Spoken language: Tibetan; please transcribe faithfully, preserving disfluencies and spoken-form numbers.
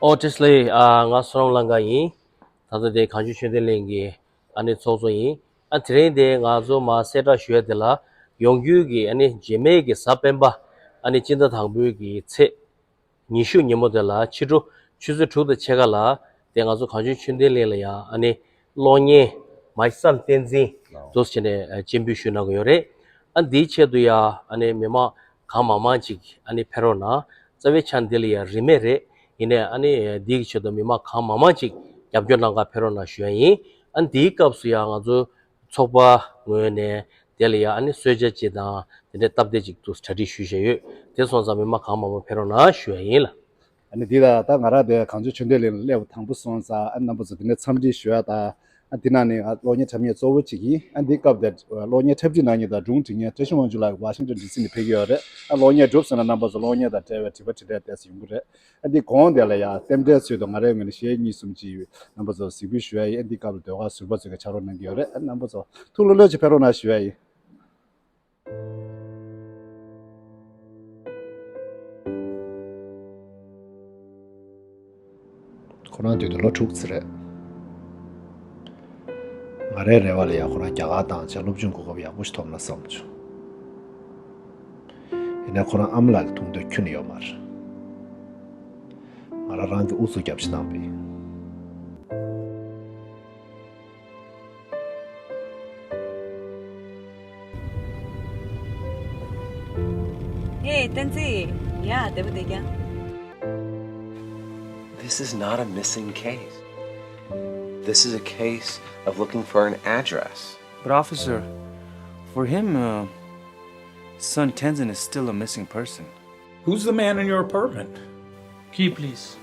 ཨོ་བཀྲ་ཤིས་བདེ་ལེགས། ཨ་ང་བསོད་ནམས་གླིང་ག་ཡིན། ད་ལྟ་དེ་གངས་ལྗོངས་ཆོས་ལྡན་གླིང་གི་ཨ་ནི་ཚོགས་གཙོ་ཡིན། ཨ་དེ་རིང་དེ་ང་ཚོ་མར་གསལ་བསྒྲགས་ཞུ་ཡ་དེ་ལ་ཡོང་རྒྱུ་གི་ཨ་ནི་རྗེས་མའི་གི་གཟའ་སྤེན་པ་ཨ་ནི་སྤྱི་ཟླ་དང་པོའི་གི་ཚེས་ཉི་ཤུ་ཉིན་མོ་དེ་ལ་ཕྱི་དྲོ་ཆུ་ཚོད་དྲུག་དང་ཕྱེད་ཀ་ལ་དེ་ང་ཚོ་གངས་ལྗོངས་ཆོས་ལྡན་གླིང་ལ་ཡ་ཨ་ནི་གློག་བརྙན་མའི་བསམ་བསྟན་འཛིན་འདུག་སེ་བྱས་ནས་སྤྱན་འབུལ་ཞུ་གནང་གི་ཡོད་རེད། ཨ་འདིའི་ཆེད་དུ་ཡ་ཨ་ནི་མི་མང་གང་མང་མང་ཅིག་ཨ་ནི་ཕེབས་རོགས་གནང་། རྩ་བའི་ཆ་འདི་ལ་ཡ་རིན་མེད་རེད། ཡིན་ནའི་ཨ་ནི་འདི་གི་ཆེད་དུ་མི་མང་གང་མང་མང་ཅིག་རྒྱབ་སྐྱོར་གནང་གར་ཕེབས་རོགས་གནང་ཞུ་ཡ་ཡིན། ཨ་འདིའི་སྐབས་སུ་ཡང་ང་ཚོ་ཚོགས་པ་ངོས་ནས་དེ་ལ་ཡ་ཨ་ནི་གསོལ་ཇ་ཅིག་དང་དེ་འདྲའི་སྟབས་བདེ་ཅིག་ཏུ་གྲ་སྒྲིག་ཞུས་བཞག་ཡོད། དེ་སོང་ཙང་མི་མང་གང་མང་མང་ཕེབས་རོགས་གནང་ཞུ་ཡ་ཡིན་ལ། ཨ་ནི་འདི་ལ་ད་ང་རང་དེ་གངས་ལྗོངས་ཆོས་ལྡན་གླིང་ལ་སླེབས་པ་དང་པོ་སོང་ཙང་ཨ་རྣམ་པ་ཚོ་དེ་ནས་འཚམས་འདྲི་ཞུ་ཡ་དང་། ཨ་འདི་ནང་ནས་ང་གློག་བརྙན་འཁྲབ་མཁན་གཙོ་བོ་གཅིག་ཡིན། ཨ་འདི་སྐབས་དེ་གློག་བརྙན་འཁྲབ་ཁྲིད་གནང་མཁན་དང་སྒྲུང་འབྲི་མཁན་བཀྲ་ཤིས་དབང་ཕྱུག་ལགས་ཝ་ཤིང་ཊོན་ཌི་སི་ནས་ཕེབས་ཀྱི་ཡོད་རེད། ཨ་གློག་བརྙན་གྲུབ་ཟིན་ན་རྣམ་པ་ཚོ་གློག་བརྙན་དང་འབྲེལ་བའི་དྲི་བ་དྲིས་ལན་ཏོག་ཙམ་ཡོང་གི་རེད། ཨ་འདི་གོང་དེ་ལ་ཡ་རྟེན་འབྲེལ་ཚུལ་དུ་ང་རའི་ངོས་ནས་གཞས་གཉིས་གསུམ་ཅིག་རྣམ་པ་ཚོར་གཟིགས་འབུལ་ཞུ་ཡ་ཡིན། ཨ་འདི་སྐབས་ལ་ཟློས་གར་ཟུར་པ་ཚོས་ཀྱང་ཕྱག་རོགས་གནང་གི་ཡོད་རེད། ཨ་རྣམ་པ་ཚོ་ཐུགས་ལྷོད་ལྷོད་ཅིག་ཕེབས་རོགས་གནང་ཞུ་ཡ་ཡིན། ཁོ་རང་དུས་དུས་ལོ་དྲུག་ཙམ་རེད། ང་རའི་རེ་བ་ལ་ཡ་ཁོ་རང་རྒྱ་གར་བཏང་བྱས་སློབ་སྦྱོང་གོ་སྐབས་ཡག་པོ་ཞིག་ཐོབ་ན་བསམ་བྱུང་། ཡིན་ནའི་ཁོ་རང་ཨ་མ་ལགས་ཀྱི་མཐོང་འདོད་ཁྱོན་ནས་ཡོད་མ་རེད། ང་རང་རང་གི་ཨུ་ཚུགས་རྒྱབ་ཞིག་གནང་པས། Hey, Tenzin. Yeah, བདེ་པོ་བསྡད་ཀྱང་། This is not a missing case. This is a case of looking for an address. But officer, for him, uh, son Tenzin is still a missing person. Who's the man in your apartment? Key, please.